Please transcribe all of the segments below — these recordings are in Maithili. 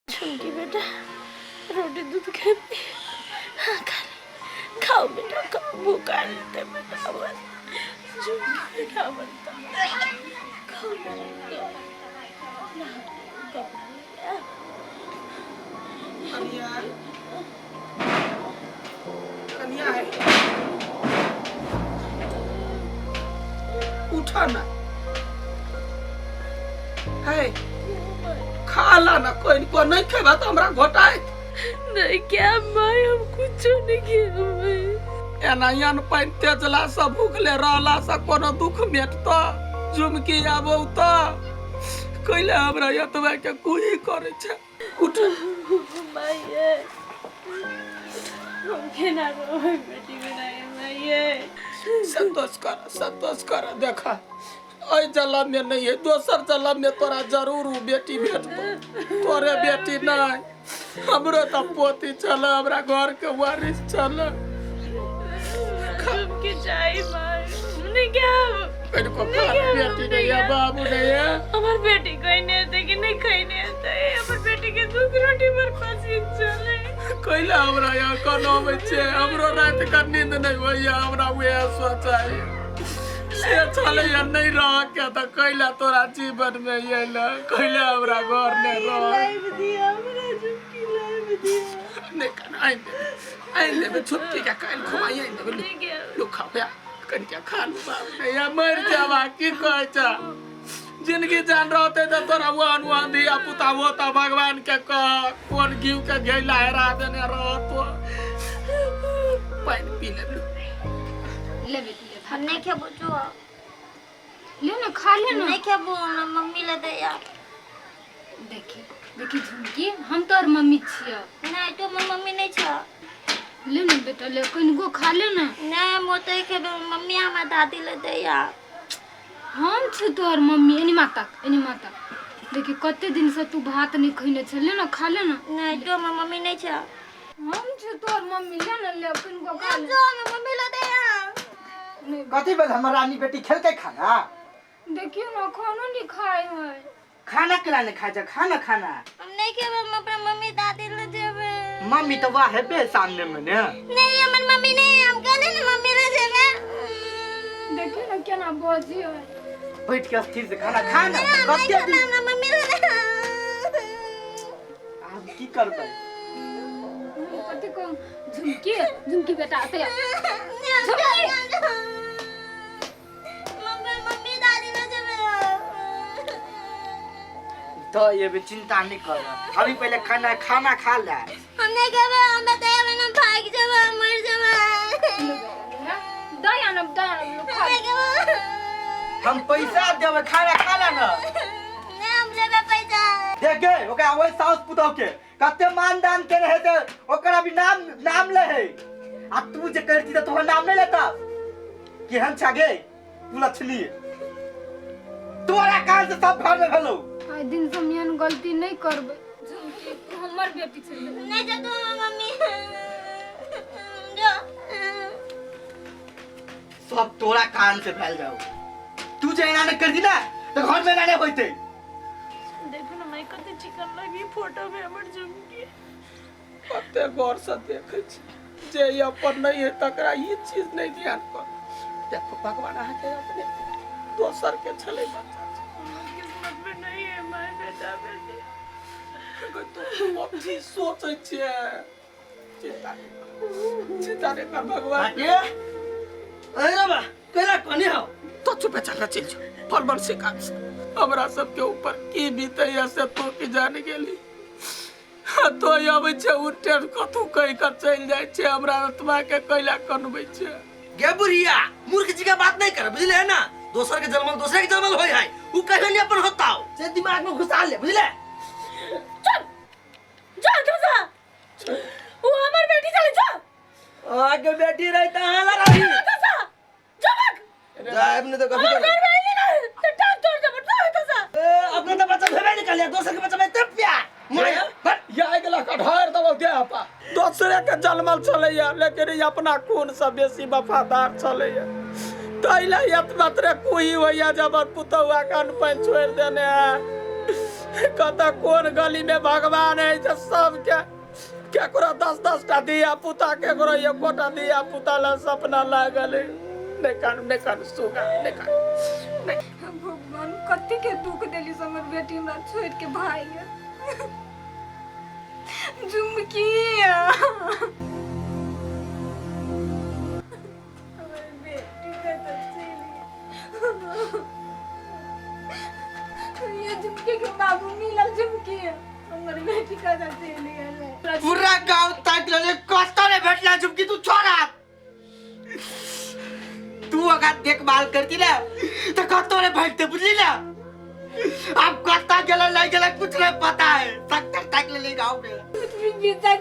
झुमकी बेटा रोटी दूध खेबी? हाँ, खा ले। खाओ बेटा खाओ, भूखा रहते बेटा हमर। झुमकी बेटा हमर तो। खाओ बेटा, खाओ। ना, कपड़ा ले आ। कनिया, कनिया है, उठा ना है, खा ला ना। कोई को नहीं खेबा तो हमरा घोटाए। नहीं क्या माय, हम कुछ नहीं खेबै। एना अन्न पानि तेजला से भूखले रहला से कोनो दुख मेटत? झुमकी आबौ तऽ कैले हमरा एतबे के कुही करै छै? उठ। माये, हम केना रहबै बेटी बिना माये? संतोष कर, संतोष कर। देखा, एहि जलम में नहीं है, दोसर जलम में तोरा जरूर उ बेटी भेटतो। तोरे बेटी नहीं, हमरो तऽ पोती छल, हमरा घर के वारिस छल। झुमकी चाही माय, हमने क्या कनिको खा। बेटी नहीं है, बाबू नहीं है। हमार बेटी कहीं नहीं होते कि नहीं, कहीं नहीं होते। हमार बेटी के दूध रोटी पर पसीन चले। कैला हमरा यहाँ कोनो अबै छै? हमरो राति के नींद नहीं होइया। हमरा उएह सोचाइ से छलैया, नहीं रह के तऽ कैला तोरा जीवन में अइल? कैला हमरा घर नहीं रह? लाइव दिया हमरा झुमकी, लाइव दिया। नहीं कान, आनि देबै, आनि देबै। छुट्टी के काल्हि खुआइ, आनि देबै। नहीं गया। लू खाओ या, कनिका खा लू। बाप रे, या मरि जाबा की कहै छ? जिंदगी जान रहते तऽ तोरा ओहन ओहन धिया पुता होता। भगवान के कह, कोन घिउ के घैला हेरा देने रहतो। पानि पी ले। ले बेटी, ले भात। हम नहीं खेबो जो। ले ना, खा ले ना। नहीं खेबो ना, मम्मी ले दे यार। देखी देखी झुमकी, हम तोहर मम्मी छियो। नहीं, तो मम्मी नहीं छ। ले ना बेटा, ले, कनिको खा ले ना। नहीं, हम ओतै खेबे, मम्मी हमरा दादी ले दे यार। हम छी तोहर मम्मी। एनी माता, एनी माता। देखी, कते दिन से तू भात नहीं खैने छे। ले ना, खा ले ना। नहीं, तो हमर मम्मी नहीं छ। हम छी तोहर मम्मी। ले ना, ले, कनिको खा ले। जो हमर मम्मी ले दे यार। नहीं। कथी भेल? हमर रानी बेटी खेलकै खाना? देखियो ना, खानो नहीं खाए है। खाना केना नहि खाइ छै? खाना, खाना। हम नहीं खेबे, हम अपना मम्मी दादी ले जेबे। मम्मी तऽ वाह हेबे सामने में ने। नहीं, हमर मम्मी नहीं, हम कहले ना मम्मी ले जेबे। देखियो ना, केना बजी है। बैठ के स्थिर से खाना खा ना। नहीं कते खेबे दिन हमरा मम्मी ले दे। आब की करबै? कथी कहूँ? झुमकी, झुमकी बेटा, आते। मम्मी, मम्मी दादी ले जेबे। तो ये भी चिंता नहीं कर, अभी पहले खाना खाना खा ले। हम नहीं खेबे, हम बताए ना, भाग जेबे, मर जेबे। दया न, दया न, खा। नहीं खेबे। हम पैसा देबै, खाना खा ले ना। नहीं, हम लेबे पैसा। देख गे, ओकरा ओहि साउस पुतहु के कते मान दान के रहे ते ओकर अभी नाम नाम ले है, आ तू जे करती त तोहर नाम नहीं लेता। केहन छा गे तू लक्ष्मी? तोरा कान से सब घर में भेलौ। आइ दिन से हम एहन गलती नहीं करबै। झुमकी, तू हमर बेटी छे। नहीं जा तू हमर मम्मी जो। सब तोरा कान से फैल जाओ। तू जे एना नहीं करती ना तो घर में एना नहीं होते। देखो ना माय, कते चिकन लगी फोटो में हमर झुमकी। कते गौर से देखै छी जे ई अपन नहीं है तकरा ई चीज नहीं ध्यान पर। देखो, भगवान अहाँके अपने दोसर के छलै बच्चा। किस्मत में नहीं है my बेटा बेटी। तू अथी सोचै छियै? चिंता नहीं कर, चिंता नहीं कर, भगवान। बाटे अरे बा, कैला कने हो? तो चुपे चल चल जो फल बन से काम से। हमरा सबके ऊपर की बीतैया से तो की जान गेली। आ तो अबै छै उठे कथू कहि कऽ चलि जाइ छै। हमरा आत्मा के कैला कनबै छै? गे बुढ़िया, मूर्ख जी का बात नहीं कर, बुझले है ना? दोसर के जन्मल दोसरे के जन्मल होय है, उ कहियो नहीं अपन होताओ से दिमाग में घुसा ले, बुझले? जा तू जा, वो हमर बेटी चले जा। आगे बेटी रहता है ला रही। जा जा जा, भाग। जाए अपने तो कभी हमर कर घर में आइली ना तो टांग तोड़ देबो। जा तू जा। ए, अपने तो बच्चा भेबे नहीं कर लिया, दोसर के बच्चा में इतने दोसरे के जन्मल छलैया, लेकिन ई अपना खून से बेसी वफादार छलैया। ताहि लए मात्रे कुही होइया जे हमर पुतहुआ के अन्न पानि छोड़ि देने है। कतऽ कोन गली में भगवान है जे सबके केकरो 10-10 टा धिया पुता, केकरो एकोटा धिया पुता ला सपना लागल है। नहि कानू, नहि कानू सुगा, नहि कानू। भगवान कथी के दुख देली से हमर बेटी हमरा छोड़ के भाग गेल। झुमकी हमर बेटी कतऽ चलि गेल? ये झुमकी के बाबू मिलल, झुमकी हमर बेटी कतऽ चलि गेल? पूरा गांव ताकि लेले, कतौ नहीं भेटला झुमकी। तू छोड़ा, तू अगर देखभाल करती ना तो कतौ नहीं भागते, बुझली ना? अब कत्ता गेला नहीं गेला कुछ नहीं पता है। सत्तर ताकि लेले गांव में।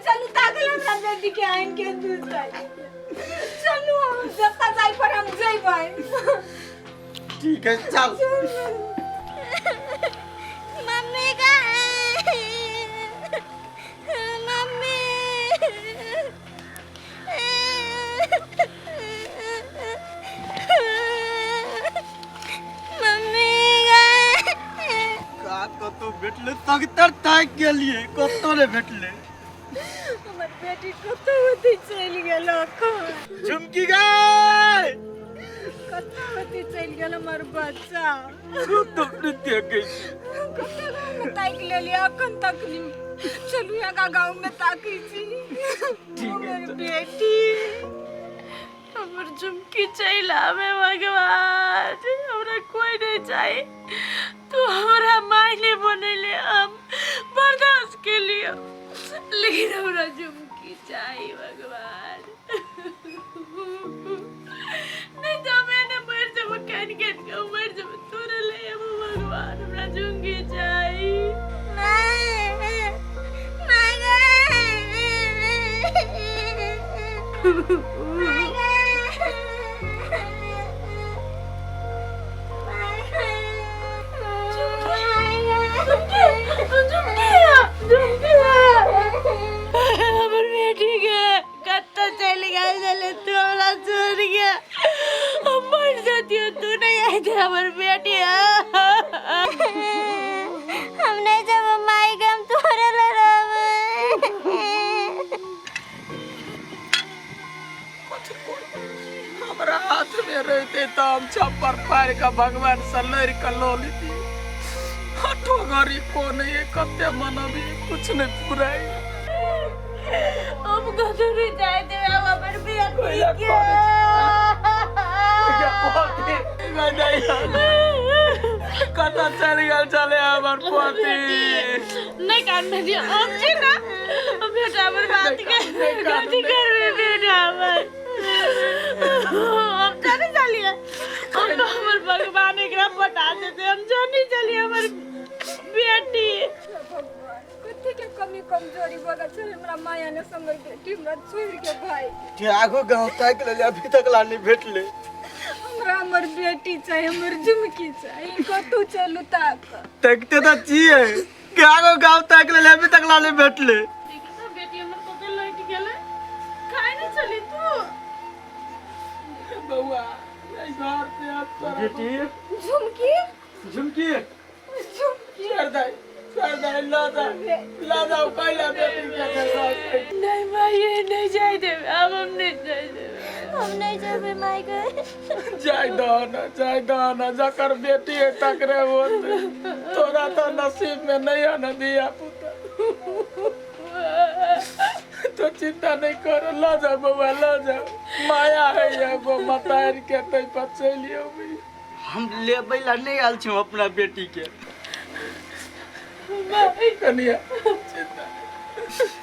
चलू ताकल हमरा बेटी के आइन के दूसरा। चलू, हम जत्ता जाय पर हम जइबै। ठीक है, चल। मम्मी कहाँ है? मम्मी, मम्मी कहाँ? का कतौ भेटले? सत्तर ताकि गेलिए, कतौ नहीं भेटले। हमर बेटी कतऽ होती चलि गेल अखन? झुमकी गए। कतऽ होती चलि गेल हमर बच्चा? तो देखे। कतऽ गाँव में ताकि लेलियै, अखन तक नहि। चलू, एका गाँव में ताकै छी हमर बेटी। हमर झुमकी चलि आवे भगवान, हमरा कोई नहीं चाही। तू हमरा माय नहीं बनेले, हम बर्दाश्त के लिए, लेकिन हमरा झुमकी चाही भगवान, नहीं तो मैंने मर जब कान कान के मर जब तोरे ले अब। भगवान, हमरा झुमकी चाही। माँ, माँ गए। माँ गए। झुमकी, झुमकी, हमर बेटी के कत्ता चलि गेल छलै? तू हमरा छोड़ के, हम मर जतियो, तू नहीं आइ थे हमर बेटी। हम नहीं जब माई के, हम तोरे ले रहबै। हमरा हाथ में रहते तो हम छप्पर फाड़ के भगवान से लड़ के लो लेती। हटो घड़ी कोन है, कते मनबी, कुछ नहीं पुराई। हम कतौ नहीं जाए देबै हम हमर बेटी कोइला के। कतऽ चलि गेल छलै हमर पोती? नहीं कान दियो, हम छी ना बेटा। हमर बात के कथी करबे बेटा हमर? हम जाने चलिए, हम तो हमर भगवान एकरा बता देते। हम जाने चलिए हमर बेटी। भगवान, कथी के कमी कमजोरी भऽ गेल हमरा माया ने हमर बेटी हमरा छोड़ के भागि? आगो गांव ताकि लेले, अभी तक ला नहीं भेटले। हमरा हमर बेटी चाही, हमर झुमकी चाही। कतौ चलू ताक। ताकिते तो छियै कि आगो गांव ताकि लेले, अभी तक ला नहीं भेटले। देखी तो बेटी हमर कतौ लौट गेलै। खाय नहीं चली तू? बौआ, एहि घर से अब तोरा बेटी। झुमकी। झुमकी। झुमकी। छोड़ दे, छोड़ दे, ला जा, ला जाओ कैला बेटी के घर। नहीं माई, ये नहीं जाए देबै अब, हम नहीं जाए देबै। हम नहीं जेबै माई के। जाय दह ना, जाय दह ना। जकर बेटी है तकरे होते, तोरा तो नसीब में नहीं है ना दिया पुता, तो चिंता नहीं करो। ला जाओ बउआ, ला जाओ। माया है एगो मतार के, तै पर चलि अबै। हम लेबै ला नहीं आयल छी अपना बेटी के। कनिया, चिंता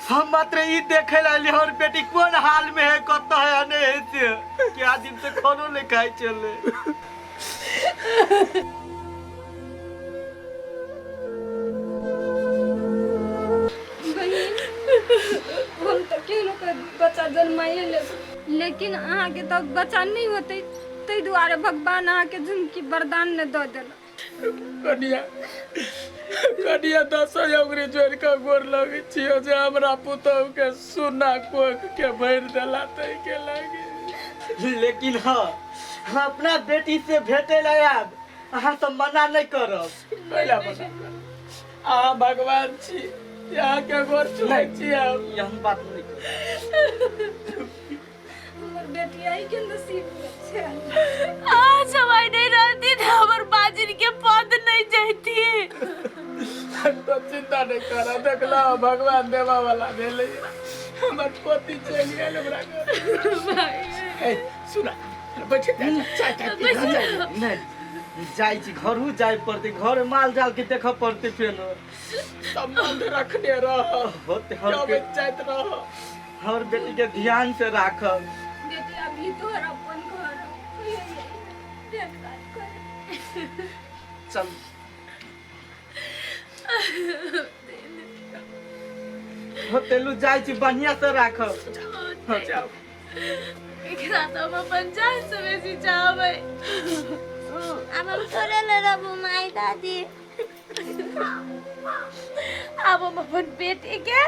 हम मात्र ई देखे ला अयली हमर बेटी कोन हाल में है, कतऽ है आ नहीं है। से क्या दिन से खानो नहीं खाइ छलै। बहिन, हम तऽ केहनो के बच्चा जन्माइए लेब, लेकिन अहाँके तऽ बच्चा नहि होतै, ताहि दुआरे भगवान अहाँके झुमकी वरदान नहि दऽ देलक। कनिया कनिया 10 अंगुरी जोड़ि कऽ गोर लगै छियौ जे हमरा पुतहु के सुना कोख के भरि देला ताहिके लागी। लेकिन हाँ, हम अपना बेटी से भेटे ला आयब, अहाँ सब मना नहीं करब। कैला मना करब? अहाँ भगवान छी, अहाँके गोर छुबै छी हम। एहन बात नहीं करब। हमर बेटी आई के नसीब में छै। आज हम आई नहीं रहती तो हमर बाजिन के पद नहीं जाती। तो चिंता नहीं कर, देखला भगवान देवा वाला भेलै, हमर पोती चलि गेल हमरा घर। ए, सुना बैठ जा, चाय ताय पी ले, चाय। नहीं जाइ छी, घरू जाय पड़तै, घर माल जाल के देखऽ पड़तै, फेनो सम्बन्ध रखने रह होते हर के अबैत जाइत रह। हर बेटी के ध्यान से राखब। बेटी अभी तोहर अपन घर हौ, भेंट घाट करे। चल होतेलू जाइ छी, बढ़िया से राखब। जाओ। एकरा तो हम अपन जान से बेसी चाहबै। आब हम थोड़े ले रहबो माई दादी। आब हम अपन बेटी के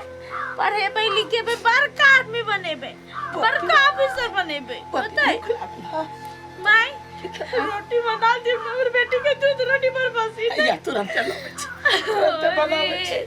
पढ़ेबै लिखेबै, बड़का आदमी बनेबै, बड़का ऑफिसर बनेबै। बताए माई, रोटी बना दी हमर बेटी के, दूध रोटी पर बसी। या तुरंत लबै छी, तुरंत बनाबै छी।